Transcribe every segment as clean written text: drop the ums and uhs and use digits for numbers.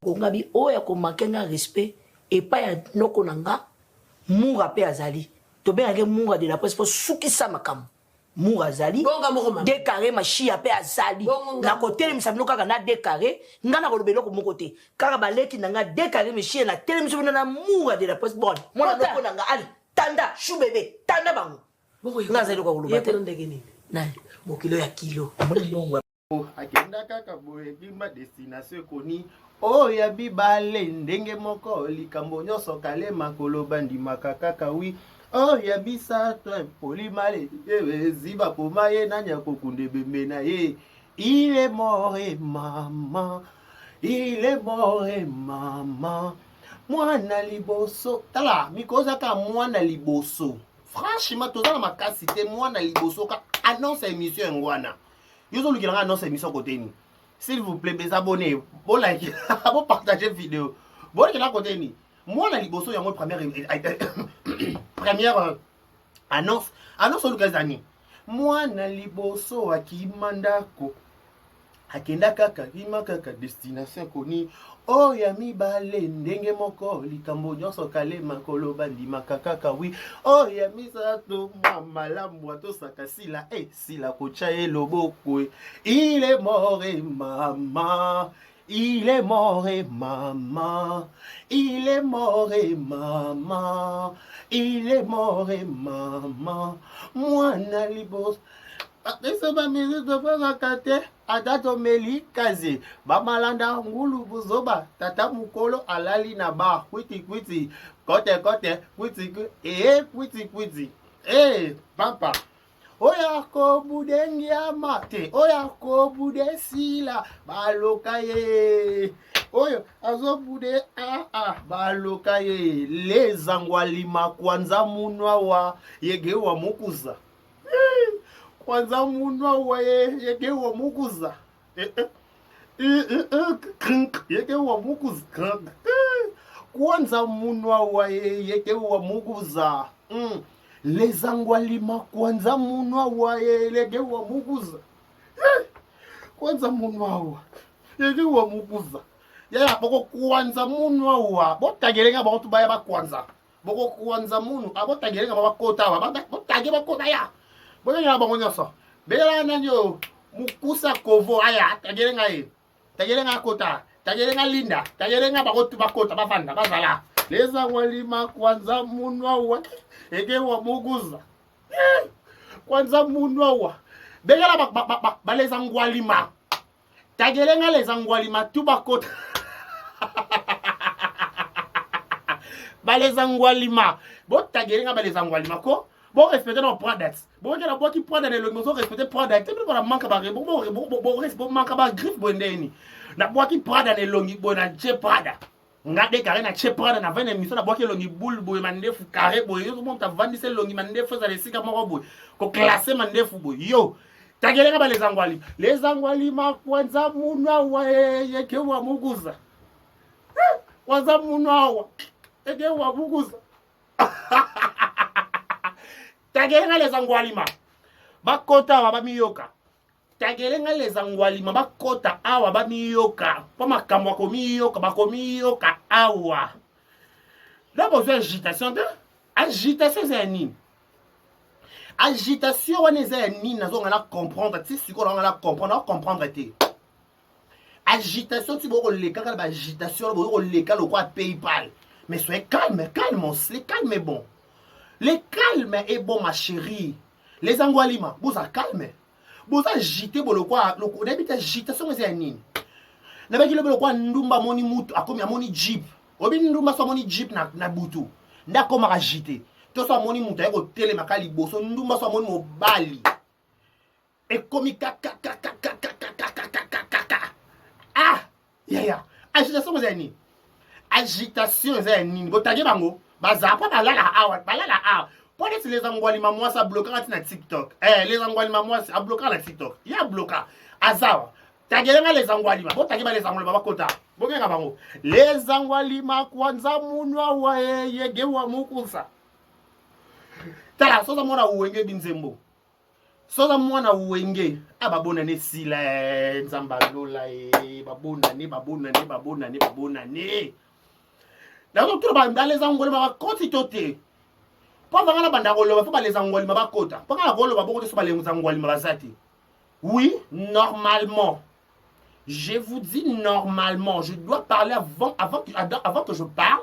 Kongabi oyo akomanke nga respect epai ya noko na nga mura mpe azali tobengaki mura de la presse mpo sukisa makambo mura azali de carré mashiya mpe azali nakotelemisa bino kaka na de carré nga nakoloba eloko moko te kaka baleki na nga de carré mashiya natelemisa bino na mura de la presse bon mwana noko na nga ale tanda chou bebe tanda bango nga azali eloko ya koloba te bokilo ya kilo Akenda kaka boye bimba destination ekoni oyo ya bibale ndenge moko likambo nyonso kalema koloba ndimaka kaka wi oyo ya misato polimale eziba koma ye nani akokunda ebembe na ye il est mort et mama il est mort et mama mwana liboso tala mikozaka mwana liboso franchement toza na makasi te mwana liboso ka annonce ya émission yango wana yo ozolukela nga annonce émission kote nini s'il vous plaît mes abonnés bolike bopartage vidéo bolekela kote nini mwana liboso yango première première euh, annonce annonce oluka eza nini mwana liboso akima ndako akenda kaka kima kaka destination koni oyo ya mibale ndenge moko likambo nyonso kalema koloba ndimaka kaka wi oyo ya misato mwa malamu atosaka sila e eh, sila kotya ye loboko e il est mort e mama il est mort e mama il est mort e mama il est mort e mama mwana liboso biso bamisu tofangaka te ata tomeli kazi bamalanda ngulu buzoba tata mokolo alali na bar kwiti kwiti kote kote kwiti ee kwiti kwiti ee papa oyo akobude ngiama te oyo akobude sila baloka ye oyo azobude aa ah, baloka ye lezangwalima kwanza munwa wa yege wa mukuza kwanza munwa wa yege wa mukuza eh, eh. Yeke wa mukuza kwanza munwa wa yeke wa mukuza mm. lezangwalima kwanza munwa wa yeke wa mukuza kwanza munwa wa yeke wa mukuza yaya boko kwanza munwa wa botagelenga bantu baya bakwanza bokokuanza munu abotagelenga bakota awa botage bakota ya boyengela bango nyonso beyela nani oyo mokusa kovo aya tagelenga ye tagelenga akota tagelenga linda tagelenga bakotu bakota bafanda bazala lezangwa lima kwanza munu awa eke wa mukuza eh, kwanza munu awa beyela baleza ngwalima Tagelenga les angwalima tout bakota. Baleza ngwalima. Bo tagelenga baleza ngwalima ko. Bo respecter nos products. Bo ngela bo ki product elongi bozo respecter product. Te bo manque ba bo bo bo bo bo manque ba griffe bo ndeni. Na bwaki Prada na elongi bo na je Prada. Nga de carré na che Prada na vana émission na bwaki elongi boule boye mandefu carré boye yo moto avandisa elongi mandefu ezala esika moko boye ko classer mandefu boye yo takelenga ba lezangwali lezangwali makwanza munhu awa yeke wa mukuza eh, kwanza munhu awa eke wa mukuza takelenga lezangwalima bakota awa bamiyoka Tagele nga leza ngwalima bakota awa bamiyoka mpo makambo ya komiyoka bakomiyoka awa donc ozwi agitation te agitation eza ya nini agitation wana eza ya nini nazonga na comprendre ti sikoyo nazonga na comprendre na comprendre te agitation ti bokoleka kaka baagitation wana bokoleka lokola paypal mais soyez calme calme le calme est bon le calme est bon ma chérie Les Angwalima, boza calme. Boza agité bolokwa, nayebi te agitation eza ya nini. Nabaki lobi lokwa ndumba amoni mutu, akomi amoni jeep. Obi ndumba so amoni jeep na, na butu. Nde akomaka agité. To so amoni mutu aye kotelema ka liboso, ndumba so amoni mobali. Ekomi kakakakakakakakakakaka. Ah! Yaya, agitation eza ya nini? Agitation eza ya nini? Botage bango, baza mpo balala awa, balala awa. Mpo neti les angwalima mwasi ablokaka ti na TikTok. Eh, les angwalima mwasi ablokaka na TikTok. Ye abloka. Azawa. Tagele nga les angwalima. Botage ba les angwalima bakota. Bokenga bango. Les angwalima kwanza munwa wa yege wa mukusa. Tala, soza mona wenge binzembo. Soza mwana wenge a ah, babonane esila eh, nzambe alola eh, babonane babonane babonane babonane nazotuna baleza ngolima bakoti to te mpo avanga na banda koloba fo baleza ngolima bakota mpo nga nakoloba bongo te so baleza ngolima baza te oui normalement je vous dis normalement je dois parler avant, avant, avant que je parle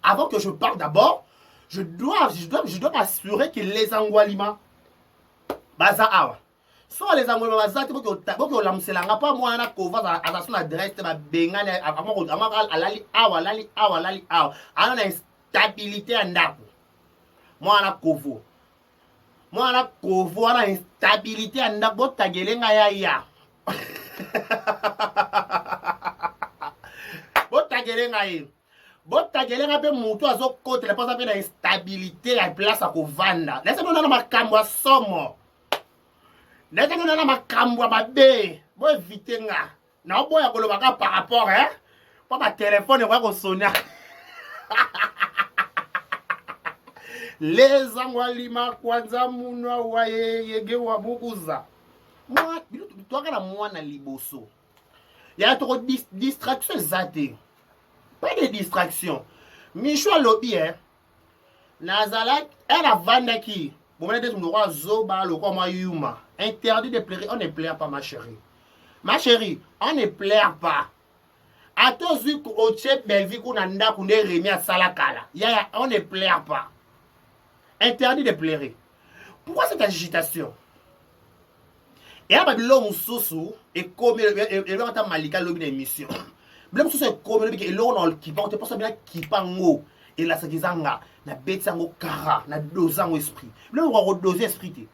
avant que je parle d'abord je dois, je dois, je dois m'assurer que les angwalima baza awa so les angwalima baza te boki olamusela nga mpo mwana kova aza so na adresse te babengani alali awa alali awa alali awa aza na instabilité ya ndako mwana kovo mwana kovo wana instabilité ya ndako botagele nga ya ya botagele ngai botagele ngai mpe motu azokotela mpo aza mpe na instabilité ya place ya kovanda nayesa bino nana makambo ya somo nayesa bino nana makambo ya mabe boevite nga naoboya koloba kaka par rapport eh? mpo batelefone ekoya kosonia lezango alima kwanza munwa wa yege wa bukuza twaka na mwana liboso ya toko distraction eza te pas de distraction micho alobi eh nazalaki ere avandaki bomona te lokola zoba lokola mwa yuma interdit de pleurer on ne pleure pas ma chérie ma chérie on ne pleure pas ata ozwi otie belvi kuna ndako nde remi asala kala yaya on ne pleure pas interdit de pleurer pourquoi cette agitation eya babiloko mosusu ekomi eloko ata malika alobi na émission biloko mosusu ekomi elobi ke eloko na kipa te mposa bina kipa ngo elasaki eza nga nabeti yango kara na dose yango esprit biloko okoka kodose esprit te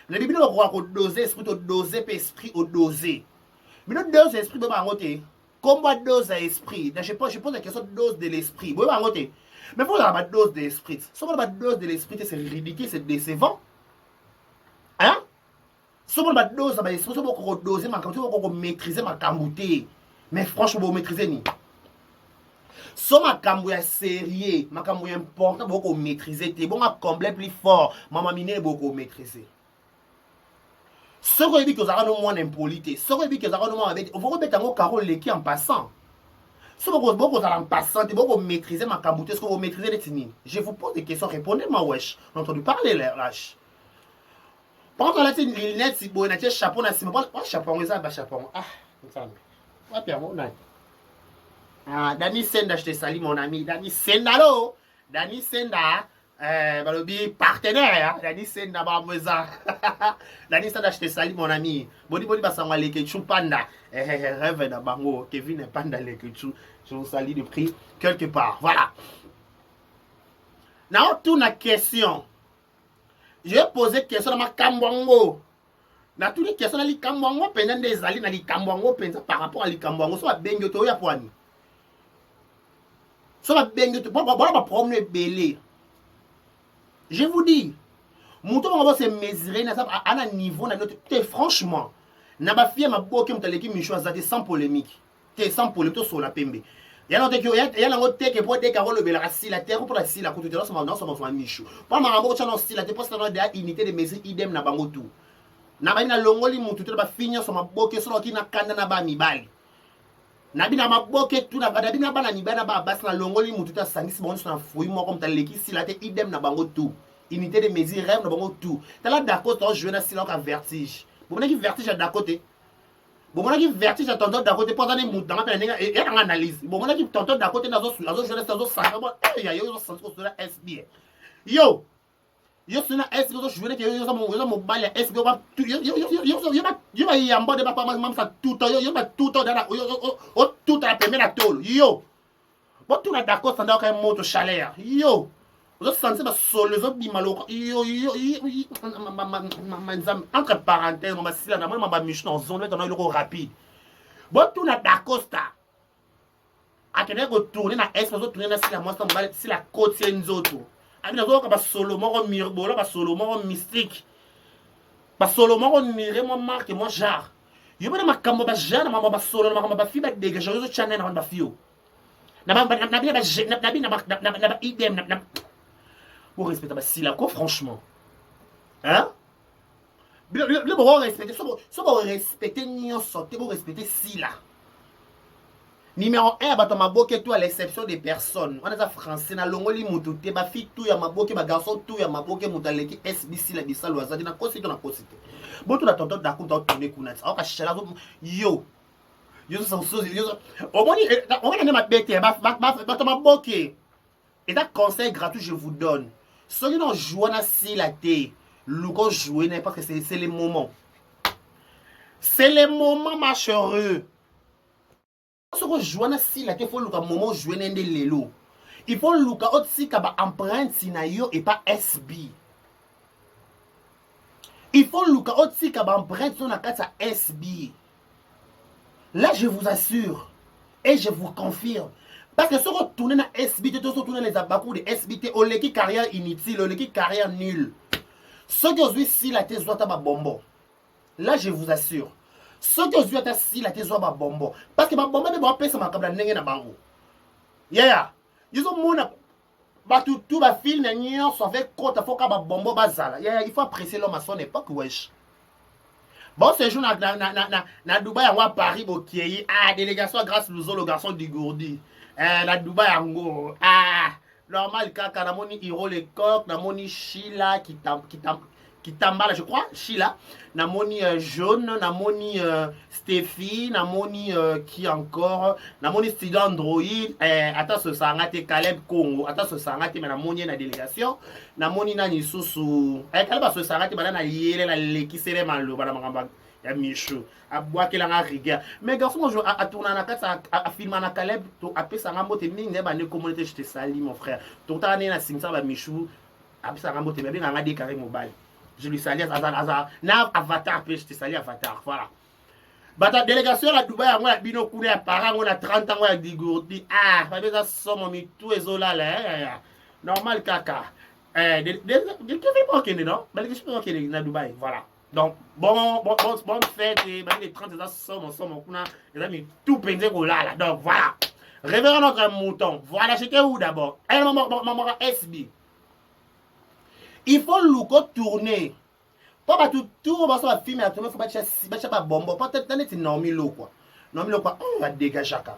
nayebi bino bakoka kodose esprit todose mpe esprit odose bino dose esprit boyeba yango te kombo ya dose ya esprit je pose, je pose la question dose de l'esprit boyeba yango te mais mpo ozala ba dose de l'esprit soki ona ba dose de l'esprit te c'est ridicule c'est décevant hein soki bona badose ya baesprit soki bokoki kodose makambo soki bokoki komaîtrise makambo te mais franchement bomaîtrise nini so makambo ya sérieux makambo ya important bokoki komaîtrise te bonga comble plus fort mama minene bokoki komaîtrise soki oyebi ke ozalaka no mwana impoli te soki oyebi ke ozalaka no mwana mabe te okoki kobeta yango karo oleki en passant soki bokozala en passant te bokomaîtrise makambo te soki bomaîtrise neti nini je vous pose des questions répondez moi wesh on entendu parler lâche Par contre alati lunette boye na tie chapeau na sima. Ba chapeau yango eza ba chapeau yango. Ah, Nzambe. Wapi yango nani? Ah, Dani Senda, je te salue mon ami. Dani Senda lo. Dani Senda eh, balobi partenaire hein? Dani Senda ba eza. Dani Senda, je te salue mon ami. Boni boni basango leke panda. Eh, eh, eh, rêve na bango Kevin Panda leke Je vous salue de prix quelque part. Voilà. Na otuna question. Je vais poser question na makambo yango. Natuni question na likambo yango mpenza nde ezali na likambo yango mpenza par rapport à likambo yango. So babengi yo te oya pwani. So babengi yo te bona ba problème ebele. Je vous dis, moto bango bo se mesurer na ana niveau na te franchement na ba fille maboke moto aleki Micho aza te sans polémique. te sans problème tosola pembe ya nango teke mpo deke akolobelaka sila te mpo na sila kutu te nasoma mishu mpo na makambo otya na sila te mpo sila na unité de mesure idem na bango tout na bani nalongoli mutu te na bafi nyonso maboke solo oki na kanda na ba mibali na bino maboke tu na bino na bana mibali na bana basi nalongoli mutu te asangisi bango nyonso na fruit moko moto aleki sila te idem na bango tout unité de mesure rêve na bango tout tala dacosta ojoue na sila oka vertige bomonaki vertige ya dako te bomonaki vertige ya tonton dako te mpo aza ne motu nanga mpe na ndenge ya nanga analyse bomonaki tonton dako te azojoue azosanga bo ya yo ozosanti kosola sb yo yo sona sb ozojoue nete yo oza mobali ya sb yo bayambo de bapamamisa tuta yo batuta otuta na pembe na tolo yo botuna dacosta ndako ya moto chaleur yo ozosanti basolo ezobima loko yo yo nzambe entre parenthèse mama sila na mona mama michu na zone na eloko rapide botuna dacosta akendaki kotourne na est azotourne na sila mwasi na mobali sila akoti ye nzoto abi nazoyoka basolo moko mirbola basolo moko mystique basolo moko mire mwa marke mwa genre yo bana makambo ba genre makambo basolo na makambo bafi ba dégage yo tya nani na bana bafi yo na ba na bina ba na bina na na ba idem na bo respecta basila ko franchement hein? Bino boko respecter, so bo respecter nyonso te, bo respecter Sila. Numéro 1 ya bato ya maboke tout à l'exception des personnes. Wana eza français na longoli mutu te, ba fille tout ya maboke, ba garçon tout ya maboke, mutu aleki SB Sila Bisalu azali na kosi to na kosi te. Boto na tonton Dakunta otourne kuna. Aoka shala yo. Yo so so yo. Omoni omoni ne mabete ba bato maboke. Eza conseil gratuit je vous donne. Soki na joue na Sila te, luka jouer na parce que c'est le moment. C'est le moment ma chérie. Soki ojoua na Sila te, faut luka moment jouer na nde lelo. Il faut luka otika ba empreinte na yo et pas SB. Il faut luka otika ba empreinte na kati ya SB. Là, je vous assure et je vous confirme. Parce que soki otourne na SB te, to soki otourne les abakours de SB te, oleki carrière inutile, oleki carrière nulle. Soki ozwi Sila te, zwa ata ba bonbon. Là, je vous assure. Soki ozwi ata Sila te, zwa ba bonbon. Parce que ba bonbon mpe bapesa makambo na ndenge na bango. Yaya, yozomona bato tout bafilme nyonso avec kota foka ba bonbon bazala. Yaya, il faut apprécier l'homme à son époque, wesh. Bon séjour na, na, na, na, na Dubaï yango à Paris bokei. Ah, délégation à Grâce Luzo, le garçon du Gourdi. Eh, na Dubaï yango. Ah, normal kaka namoni Hiro le coq, namoni Sheila qui Kitambala, je crois, Sheila, namoni Jaune, namoni Stéphie, namoni qui encore, namoni Studio Android, eh, ata sosanga te Caleb Congo, ata sosanga te mais namoni na délégation, namoni nani susu, eh, Caleb asosanga te bana na yele na lekisele maloba na makambo ya Michou, abwakelanga rigueur. Mais garçon, moi je atourna na kati a filma na Caleb, to apesanga mbote mingi nde bande communauté, je te salue mon frère. Totala ne na simisa ba Michou, apesanga mbote, mais benganga de carré mobile. Je lui salue aza aza na avatar pe, je te salue avatar, voilà. Bata délégation ya Dubai yango ya bino kuna ya para yango na 30 yango ya digourdi. Ah, babe eza somo mitu ezolala eh, eh, normal kaka. Eh, de pas okende non? Délégation pe okende na Dubai, voilà. Donc bon bon bon bonne fête et ba les 30 eza somo somo kuna eza mitu penze kolala. Donc voilà. Révérend notre mouton. Voilà, j'étais où d'abord? Eh, maman maman SB. Il faut luko tourner. Po bato tour baso bafilme ya tourner, faut batia babombo po ta neti Naomi Lokwa. Naomi Lokwa oyo adégageaka.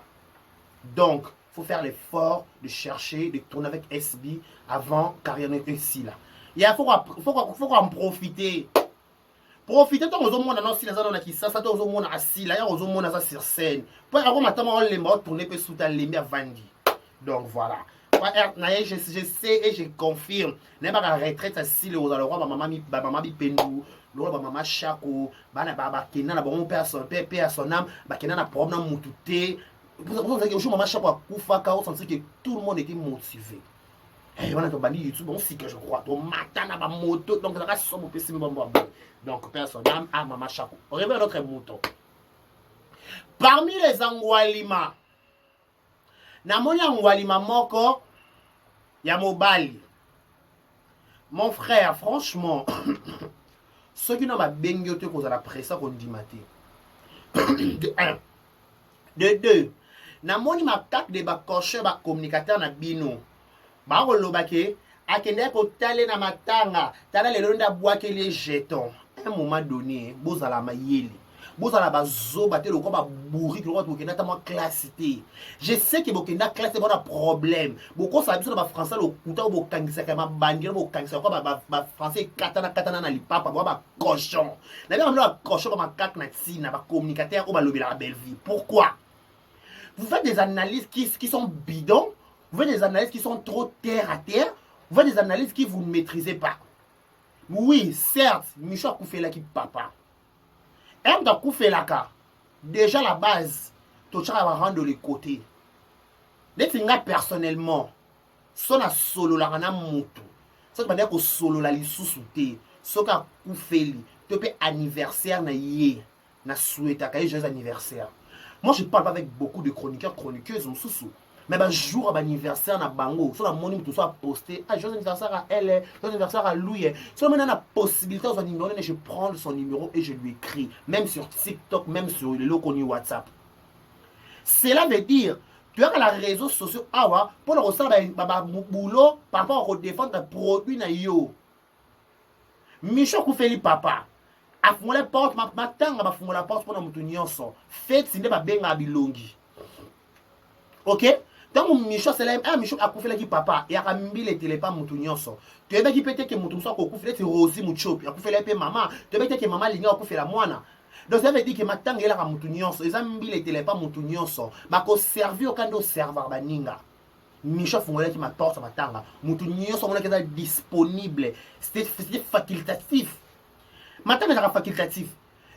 Donc, faut faire l'effort de chercher, de tourner avec SB avant carrière ici là. Il faut en profiter. Profiter ntango ozomona no Sila aza nano na Kisasa, to ozomona asila ya ozomona aza sur scène. Po akoma ntango olemba otourne mpe suta alembi avandi. Donc voilà. Na ye je sais et je confirme nayebaka retraite asili kozala lokwa bamama Bipendu, lokola bamama Shako, bana bakenda na bango mpe ya son âme, bakenda na problème na mutu te. Jour mama Shako akufaka, osentir que tout le monde était motivé. Wana tobandi YouTube on sika, je crois tomata na bamoto, donc ezalaka somo opesi mbambo ya boye. Donc paix à son âme à mama Shako. On réveille notre mouton parmi les angwalima. Namoni angwalima moko ya mobali. Mon frère, franchement, soki na babengi yo te, kozala pressa kondima te. De un, de deux, namoni makake de bacocheur, bacommunicateur na bino bakoloba ke akendaki kotale na matanga, tala lelo nde abwakeli ye jeton. Un moment donné, bozala mayele, bozala bazoba te lokola babourrique, lokola bokenda ata mwa classe te. Je sais ke bokenda classe te, bona problème bokosala biso na bafrançais lokuta oyo bokangisaka mabandi na bokangisaka kwa bafrançais ekatana katana na lipapa boa bacochon na bino bacochon bamakake na ntina bacommunicateur oyo balobelaka Bellevue. Pourquoi vous faites des analyses qui sont bidons? Vous faites des analyses qui sont trop terre à terre, vous faites des analyses qui vous ne maîtrisez pas. Oui, certes, Micho akufelaki papa. Moto akufelaka déjà, la base totiaka barando le côté. Neti nga personnellement, so nasololaka na motu, soki bandaki kosolola lisusu te, soki akufeli to mpe anniversaire na ye, nasouhaitaka ye joyeux anniversaire. Moi, je parle pas avec beaucoup de chroniqueurs, chroniqueuses mosusu, mais bajour ya baanniversaire na bango, so namoni moto so aposte: "Ah, joyeux anniversaire à elle, joyeux anniversaire à lui." So namoni na possibilité azwa numéro nene, je prends son numéro et je lui écris, même sur TikTok, même sur leloko ni WhatsApp. Cela veut dire toyaka na réseaux sociaux awa mpona kosala baboulot par rapport à kodéfendre produit na yo. Micho akufeli papa. Afungola porte, matanga bafungola porte mpona moto nyonso. Feti nde babengaka bilongi. Ok? Ntango Micho asalaki, ah, Micho akufelaki papa, eyaka mbila etele pa moto nyonso. Toyebaki mpe te ke moto mosusu akokufela eti Rosie Mutshopi, akufelaki mpe mama. Toyebaki te ke mama alingi akufela mwana. Donc ça veut dire que matanga elaka moto nyonso, eza mbila etele pa moto nyonso. Bakoservir oka nde oservaka baninga. Micho afungolaki ma porte matanga, moto nyonso amonaki eza disponible. C'était facultatif. Matanga ezalaka facultatif.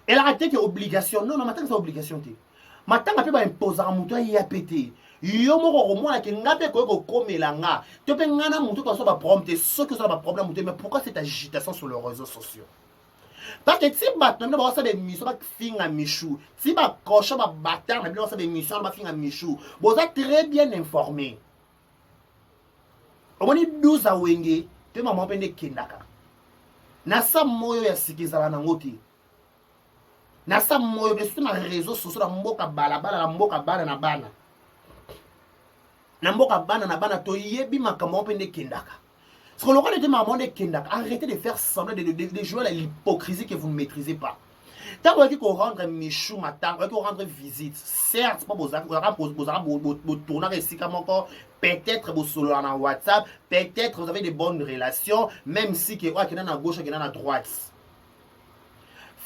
Elaka te ke obligation. Non, non, matanga eza obligation te. Matanga mpe baimposaka moto aya mpe te. Yo moko okomona ke nga mpe ekoki kokomela nga. To mpe nga na moto toza ba problème te. Soki oza na ba problème moto, mais pourquoi cette agitation sur les réseaux sociaux? Parce que ti bato na bino bakosala émission bafinga Michou, ti bakosha ba bâtard na bino bakosala émission bafinga Michou, boza très bien informé. Omoni 12 awenge te mama mpe nde ekendaka. Na sa moyo ya sika ezala nango te. Na sa moyo mpe surtout na réseaux sociaux na mboka balabala na mboka bana na bana. Na mboka bana na bana toyebi makambo mpe nde ekendaka. Parce que le rôle de maman de Kendaka, arrêtez de faire semblant de jouer à l'hypocrisie que vous ne maîtrisez pas. Tant que vous rendre Michou matin, vous rendre visite, certes, pas vous tourner ici comme encore, peut-être vous solo en WhatsApp, peut-être vous avez de bonnes relations, même si que vous êtes à gauche, vous êtes à droite.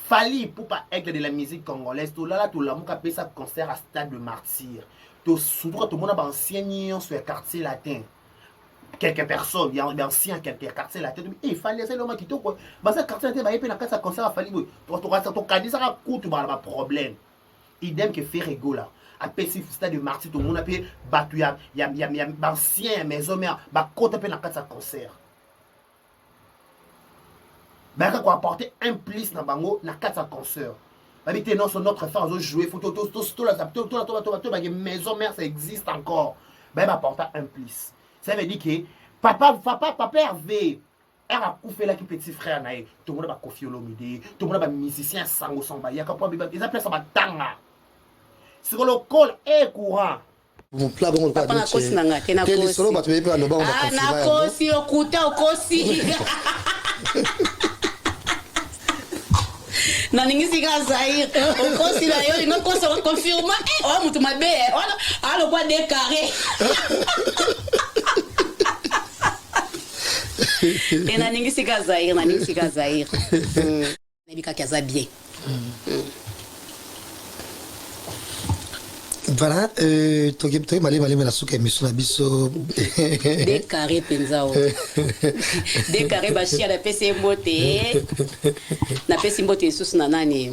Fally Ipupa aigle de la musique congolaise, tout là, tout là, mon sa concert à Stade de Martyr. Tout surtout tout le monde a ancien sur le quartier latin. Quelques personnes, il y a un ancien quelques quartier latin. Eh, Fally c'est l'homme qui to ba ça quartier latin ba yepe na kasa concert Fally boy. To to to kanisa ka kutu ba ba problème. Idem que Ferre Gola. Apesi Stade de Martyr tout le monde a pe batu ya ya ya ya ba ancien maison mère ba kota pe na kasa concert. Bayaka ko apporter un plus na bango na kati ya concert. Babi te non, son notre frère azo jouer faut to to to to la to to to to to ba maison mère ça existe encore. Ba ba apporter un plus. Ça veut dire que papa papa papa Hervé er akufelaki petit frère na ye. Tout le monde ba Koffi Olomide, tout le monde ba musicien sango sango ba yaka po ba eza place ba tanga. Sikolo col est courant. Mopla bongo Papa nakosi na nga te, nakosi. Lisolo bato bayebi baloba ngo. Ah, nakosi okuta okosi. Naningisi kaka Zaire. Okosi na yo, lingo kosa okonfirma. Eh, oya moto mabe, eh. Wana alokwa de carré. E naningisi kaka Zaire, naningisi kaka Zaire. Nayebi kaka aza bien. Voilà, toki malemi malemi na suka émission na biso. De carré mpenza o. De carré bashia napesi ye mbote. Napesi mbote lisusu na nani?